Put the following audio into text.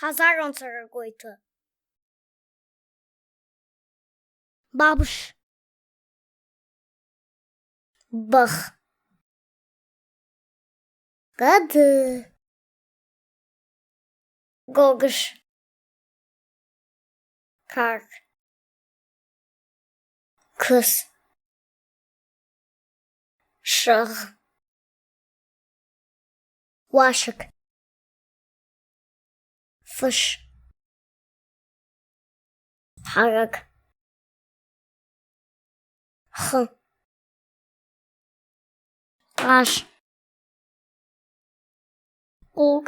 Хӕдзарон цӕрӕгойтӕ. Бабыз. Бӕх. Гӕды. Гогыз. Карк. Куыдз. Сӕгъ. Уасӕг. Фыс. Хӕрӕг. Хы. Хъаз. Хъуг.